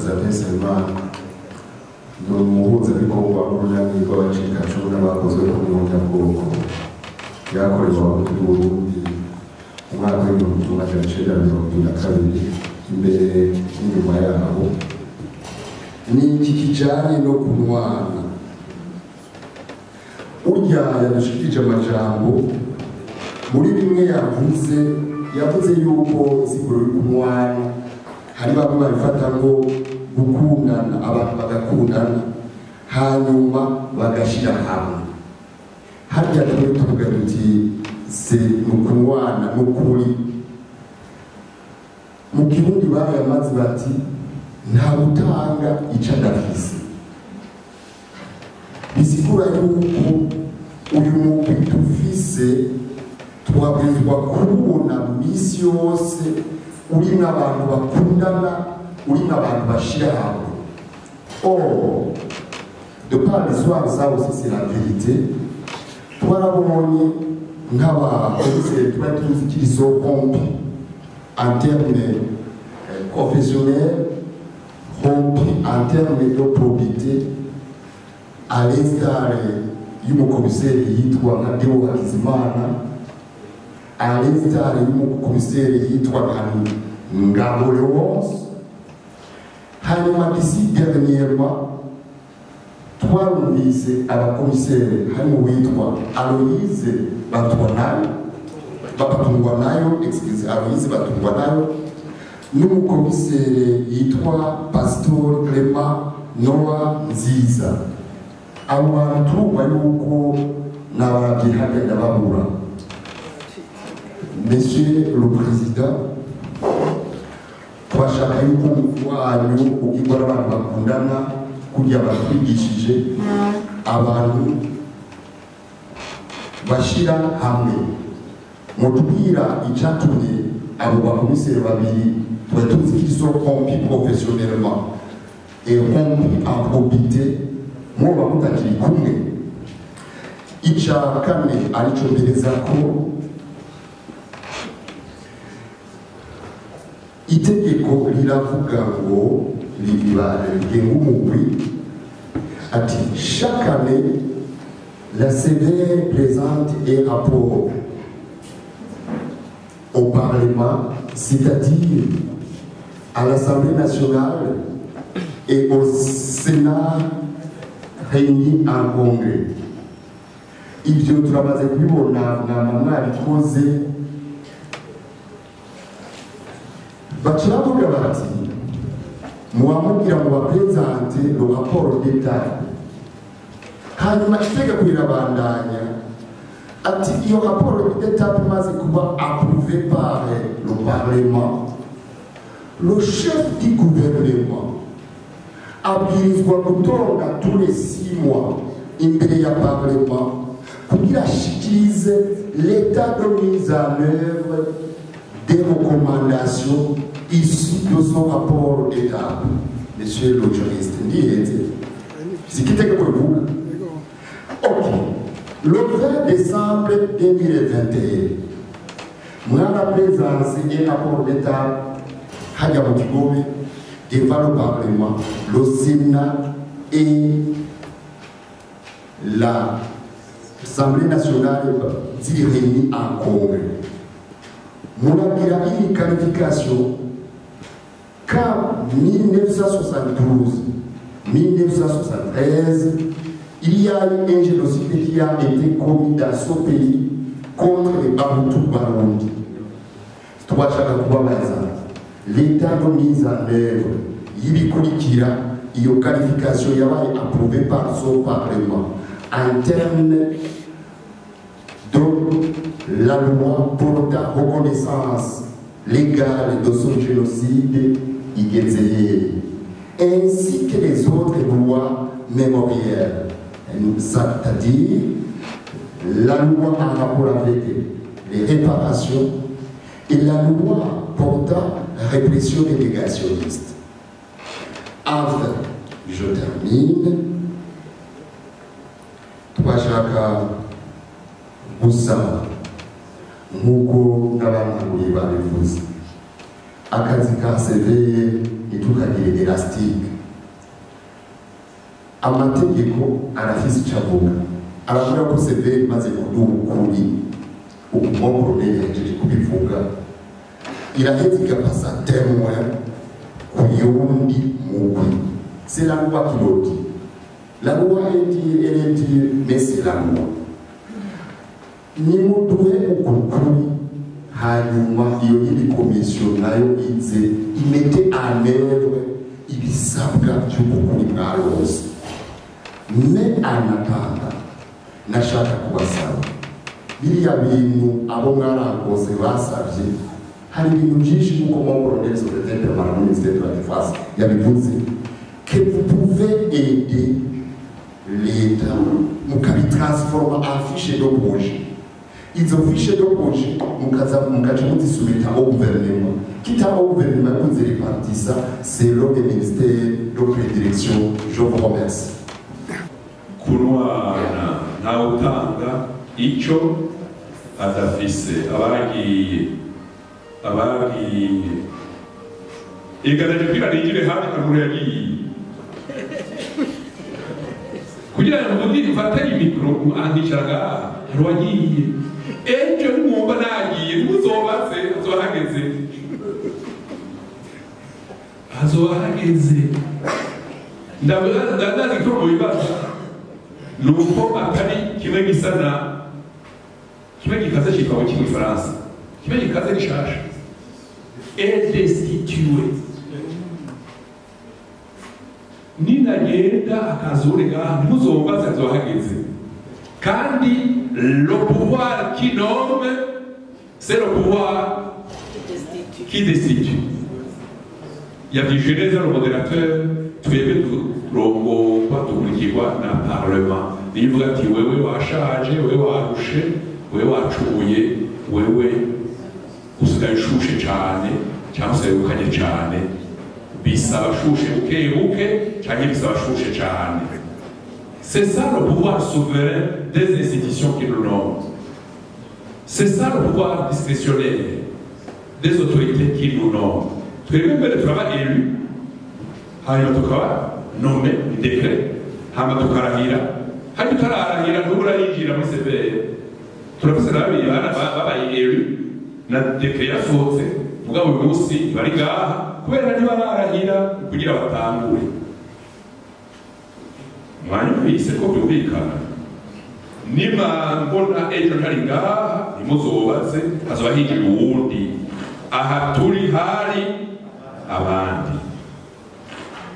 Constantin Nsabimana, ni umuhuzabikorwa w'urunani rw'abacikacumu n'abakozwe ku n'ubunyabwoko byakorewe Abahutu b'u Burundi mu mwaka w'1972 imbere n'inyuma yaho. Ni iki kijanye no kunwana? Urya yadushikirije amajambo, muri bimwe yavuze, yavuze yuko insiguro y'ukunwana hari bamwe babifata ngo gukundana, abantu bagakundana hanyuma bagashira hamwe. Harya twe tuvuga tuti se ni ukunywana n'ukuri. Mu Kirundi barayamaze bati nta gutanga ico adafise. Bisigura yuko uyu mugwi dufise twabwirizwa kuwubona misi yose urimwo abantu bakundana, urimwo abantu bashira hamwe. Or, de par l'histoire, ça aussi c'est la vérité, twarabonye nk'abakomiseri twari tuzi qu'ils sont rompus en termes professionnels, rompus en termes de probité, à l'instar y'umukomiseri yitwa nka Deo Hakizimana, à l'instar y'umukomiseri yitwa nka Ngabo Léonce. Hanyuma d'ici dernièrement twarumvise abakomiseri harimo uwitwa Aloise Batwanayo, Batungwanayo, excuse, Aloise Batungwanayo, n'umukomiseri yitwa Pastor Clement Noah Nziza. Abo bantu turumva yuko n'abarabyihaga ndababura. Monsieur le Président, twashaka yuko umugwi wanyu ugirwa n'abantu bakundana, kurya batwigishije, abantu bashira hamwe. Mutubwira icatumye abo bakomiseri babiri twari tuzi qu'ils sont rompus professionnellement et rompus en probité, mwoba mutakiri kumwe. Ica kane arico mpereza ko itegeko riravuga ngo rigenga umugwi, ati chaque année la CVR présente un rapport au Parlement, c'est-à-dire à l'Assemblée nationale et au Sénat réunis en congrès. Ibyo turamaze kubibona mwama mwabikoze. Baca bavuga bati muwamubwira ngo baprésente le rapport d'étape. Hanyuma itegeko rirabandanya ati iyo rapport d'étape imaze kuba approuvé par le Parlement, le chef du gouvernement abwirizwa gutonda tous les 6 mois imbere ya Parlement kugira ashikirize l'état de mise en œuvre des recommandations issues de son rapport d'étape. Monsieur le juriste, ndihenze si itegeko rivuga. Ok. Le 20 décembre 2021, mwara présenté un rapport d'étape hajya mu Kigobe devant le Parlement, le Sénat et l'Assemblée nationale ziri réunis en congrès. Muragira une qualification qu'en 1972, 1973, il y a eu un génocide qui a été commis dans ce pays contre les Bahutu Barundi. Twashaka kubabaza l'état de mise en œuvre y'ibikurikira iyo qualification yabaye approuvée par son Parlement en termes de la loi portant reconnaissance légale de son génocide igeze hehe, ainsi que les autres lois mémorielles, c'est-à-dire la loi en rapport avec les réparations et la loi portant répression des négationnistes. Enfin, je termine. Twashaka gusaba nk'uko n'abantanguriye babivuze, akazi ka CVR Ntitukagire élastique. Amategeko arafise icyo avuga, aravuga ko CVR imaze kuduha ukuri, ukumokuru yahejeje kubivuga, iraheza igapasa témoin ku yundi mugwi. C'est la loi qui le dit. La loi est dit, elle est dit, mais c'est la loi. Nimuduhe uko kuri, hanyuma iyo yindi komisiyo nayo ize imete en œuvre ibisabwa by'uko kuri mwarose. Mais en attendant, nashaka kubasaba biriya bintu abo mwarakoze basabye. Hari ibintu byinshi, nk'uko mon colonel secrétaire permanent du ministère de la Défense yabivuze, que vous pouvez aider l'État mukabitransforma en fiche de projet. Izo fiche de projet mukaza mukaca muzisumita au gouvernement, quitte au gouvernement kuzirepartisa selon les ministères de prédilection. Je vous remercie. Kunwana, ntawe utanga icyo adafise. Abagiye iganaje kugira nigire hafi kaguru yagiye kugira ngo mvuge mfate imikoro andicara ngaha. Hari uwagiye ejo, nimwumva nagiye ntimuzobaze, hazoba hageze, hazoba hageze. Ndazi ko mu bibazo ni uko atari kimwe gisa na kimwe gikaze cyitwa ngo kimwe Ifaransa, kimwe gikaze gishasha est destitué. Ninagenda akazure ngaha, ntimuzombaze, hazoba hageze. Kandi le pouvoir qui nomme, c'est le pouvoir qui destitue. Yavyishuye neza le modérateur. Twebwe turongorwa, dukurikirwa na parlement. Niyo ivuga ati: "Wewe washaje, wewe warushe, wewe wacuye, wewe usigaye ushushe cane cyangwa usigaye ukanye cane, bisaba shushe buke buke cyangwa bisaba shushe cane." C'est ça le pouvoir souverain des institutions qui nous nomment. C'est ça le pouvoir discrétionnaire des autorités qui nous nomment. Twebwe mbere turaba élu, hanyuma tukaba nommé, décret, hanyuma tukarahira. Hanyuma utararahira ntubura yinjira muri CVR. Turafise na babiri babaye élu na décret yasohotse, mugabo uyu munsi bari ngaha kubera ntibararahira kugira batangure. Mwanyumvise ko byumvikana? Niba mbona ejo ntari ngaha, ntimuzobaze, hazoba hinjira uwundi. Aha turi hari abandi.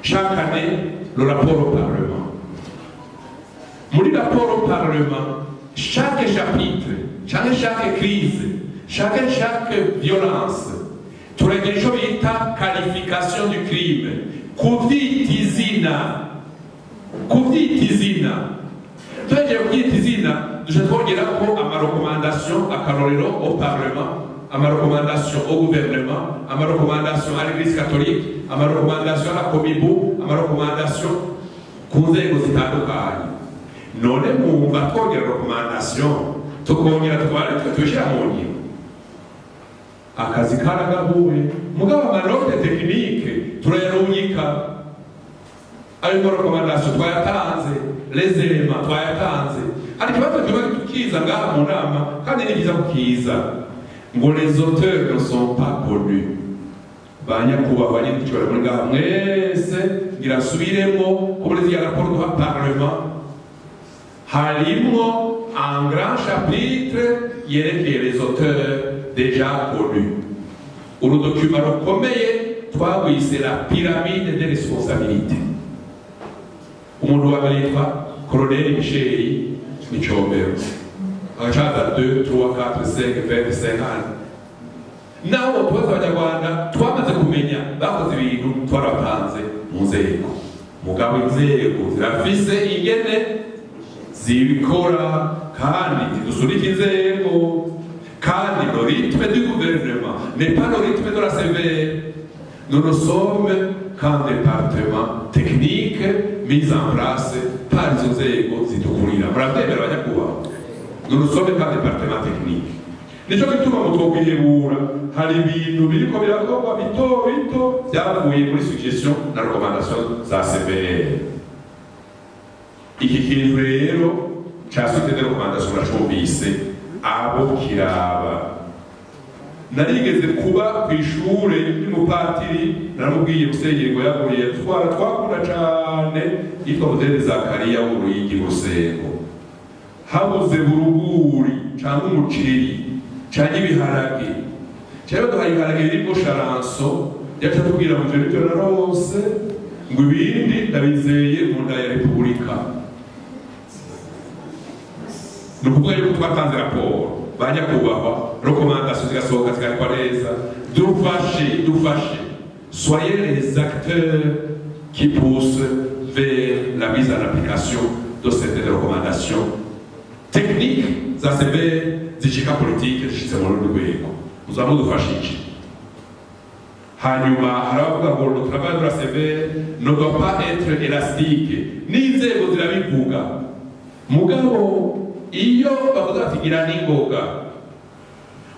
Chaque année, le rapport au Parlement. Muri rapport au Parlement, chaque chapitre, chaque crise, chaque violence, turagira ico bita qualification du crime, kuvyita izina, kuvyita izina. Tuhejeje kuvyita izina, duca twongerako amarecommandation, akarorero au Parlement, amarecommandation au gouvernement, amarecommandation à l'Église catholique, amarecommandation à la COMIBU, amarecommandation ku nzego zitandukanye. None mwumva twongera recommandation, tukongera tukaba ari twe tubishyira mu ngiro? Akazi karagabuwe, mugabo amanote technique turayarungika. Ayo marecommandation twayatanze, les éléments twayatanze. Hari ikibazo kiba tukiza ngaha mu nama, kandi ni byiza kukiza, ngo les auteurs ne sont pas connus. Ba nyakubahwa nyir'icyubahiro muri ngaha mwese, ngira nsubiremo ko muri ziriya raporo duha parlement harimwo un grand chapitre yerekeye les auteurs déjà connus. Uru document rukomeye twagwise la pyramide des responsabilités. Umuntu wa mbere yitwa Colonel Michel Micombero, agacaza 2 3 4 5 20 50. Naho tubaza Abanyarwanda, twamaze kumenya bakoze ibintu, twarabatanze mu nzego. Mugabo inzego zirafise ingene zibikora, kandi ntidusunika inzego. Kandi le rythme du gouvernement n'est pas le rythme de la CVR. Nous ne sommes qu'un département technique mis en place par izo nzego zidukurira. Murabyemera, banyakubahwa? Nous ne sommes qu'un département technique. Nico gituma mutokwihebura, hari ibintu biriko birakorwa bito bito byavuye muri suggestion na recommandation za CVR. Iki kintu rero ca suite de recommandation nacumvise abo kiraba. Narigeze kuba ku ishure y'umupatiri, naramubwiye musenyeri ngo yaguriye twara twakunda cane, yitwa Mudende Zakariya w'Uruyigi mu Rusengo. Habuze buruguri canke umuceri canke ibiharage, canke baduhaye ibiharage birimo sharanso, yaca atubwira ngo ivyo nivyo narose, ngo ibindi ndabizeye mu nda ya Repubulika. Ni ukuvuga yuko twatanze raporo ba nyakubahwa, recommandation zigasohoka zigakwa neza. Dufashe, dufashe, soyez les acteurs qui poussent vers la mise en application de cette recommandation technique za CVR zishika politike zishitse mu rundi rwego. Muzaba mudufashe iki? Hanyuma hari abavuga ngo le travail de la CVR ne doit pas être élastique, n'inzego zirabivuga. Mugabo iyo bavuga bati gira n'ingoga,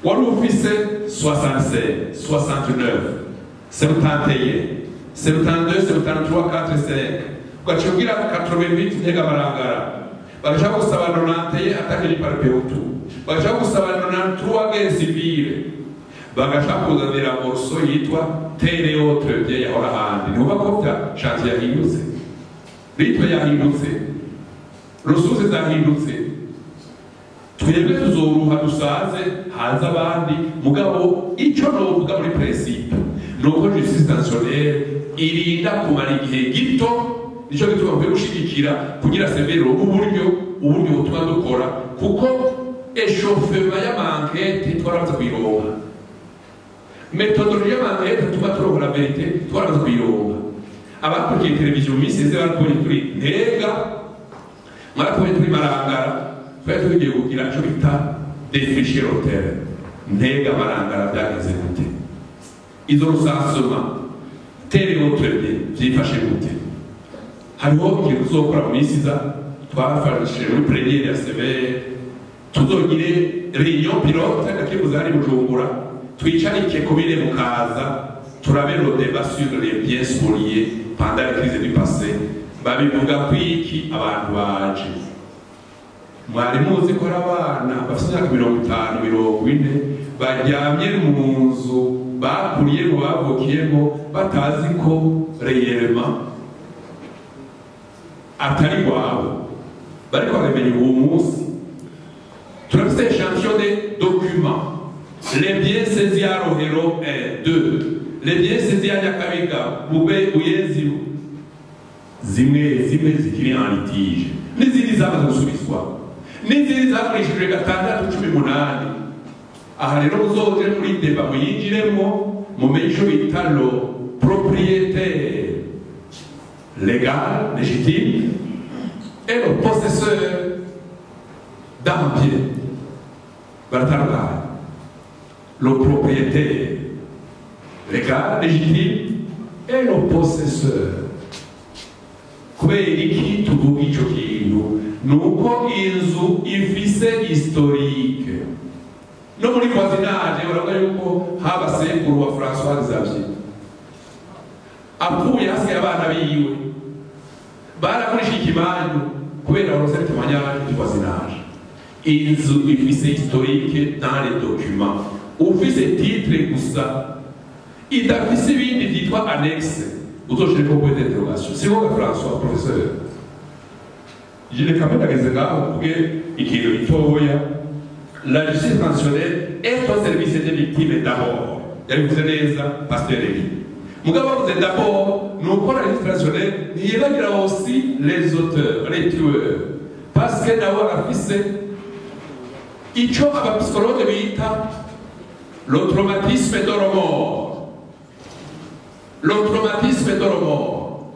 wari ufise 76, 69, 71, 72, 73, 45, ugaca ugira 88 Ntega Marangara, bagaca gusaba 91 attaqué par Peutu, bagaca gusaba 93 guerre civile, bagaca kuzanira morceau yitwa terre autre bien yahora ahandi. Ntiwumva ko vya chantier yahindutse, rythme yahindutse, ressources zahindutse. Twebwe tuzoruha dusaze haza abandi. Mugabo ico novuga muri principe nuko justice transitionnelle irinda kumara igihe gito. Nico gituma nkwiye gushigikira kugira severo uburyo butuma dukora, kuko échauffement y'amankete twaramaze kuyironka, méthodologie y'amankete tuma turonka la vérité twaramaze kuyironka. Abakurikiye televiziyo mu minsi iheze barakubonye turi Ntega, mwarakubonye turi Marangara, twari tugiye kugira ico bita défricher l'hôtel. Ntega Marangara byageze gute? Izo recensement terre autre bien vyifashe gute? Hariho ikintu tuzokora mu minsi iza, twafashije muri plénière ya CVR, tuzogire réunion pilote ndakivuze hari Bujumbura, twicarike komine Mukaza, turabe le débat sur les biens spoliés pendant la crise du passé. Babivuga kwiki abantu baje? Mwari muzi ko abana bafite imyaka 50, 40 baryamye mu nzu bakuriyemo bavukiyemo, batazi ko réellement atari iwabo, bariko babimenya uwo munsi. Turafise échantillon des documents, les biens saisis à Rohero 1, 2, les biens saisis à Nyakabiga, Bube, Buyenzi, zimwe zimwe zikiri en litige, n'izindi zamaze gusubizwa, n'izindi zagurishijwe 6, 18. Aha rero muzoje muri débat muyinjiremo, mumenye ico bita le propriétaire légal, légitime, et le possesseur d'un bien. Baratandukanye. Le propriétaire légal, légitime, et le possesseur. Kubera iki tuvuga ico kintu? Nuko inzu ifise historique. No muri voisinage baravuga yuko haba sekuru wa François Xavier apfuye hasigaye abana biwe, baragurisha ikimanyu kubera baronse témoignage du voisinage. Inzu ifise historique dans les documents. Ufise titre gusa idafise ibindi vyitwa annexe, uzoshireko point d'interrogation. Si wowe François professeur, je ne kamwe ndageze ngaho mvuge ikintu gitoya. La justice transitionnelle est au service des victimes d'abord. Yabivuze neza Pasteur Eli. Mugabo bavuze d'abord, ni uko la justice transitionnelle ntiyibagira aussi les auteurs, les tueurs, parce que nabo barafise ico abapsychologue bita le traumatisme de remords. Le traumatisme de remords.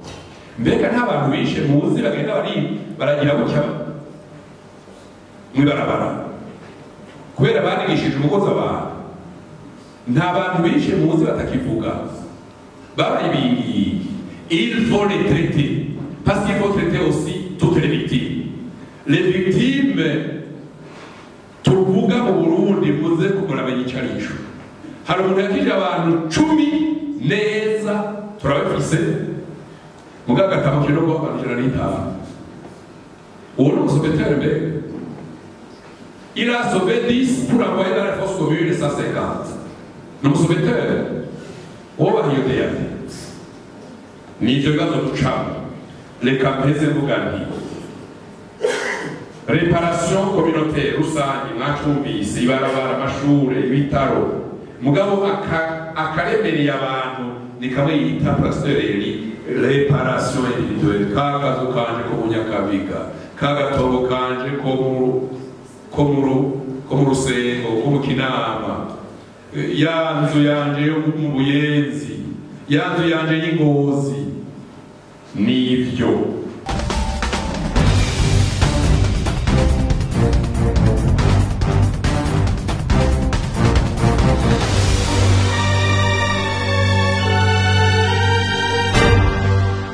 Mbega nta bantu bishe muzi bagenda bari baragira gutya mwibarabara kubera barigishije umugozi abantu? Nta bantu bishe muzi batakivuga, babaye ibingiyi. Il faut les traiter parce qu'il faut traiter aussi toutes les victimes. Les victimes tuvuga mu Burundi, muze Muramenya ico arico. Hari umuntu yakije abantu 10 neza, turabifise, mugabo agatama kino ngo abantu 105. Uwo ni umusauveteur mbega? Il a sauvé 10 pour envoyer dans la fosse commune 150. Ni umusauveteur uwo bahiyodeye? Ni ivyo bibazo ducamo. Reka mpeze mvuga nti réparation communautaire rusange mwacumvise, ibarabara, amashure, ibitaro, mugabo akaremereye abantu ni kamwe yita pasteur Eli réparation individuelle, kakazu kanje ko mu Nyakabiga, kagatongo kanje ko mu Rusengo, ko mu Kinama, ya nzu yanje yo mu Buyenzi, ya nzu yanje y'Ingozi. Nivyo.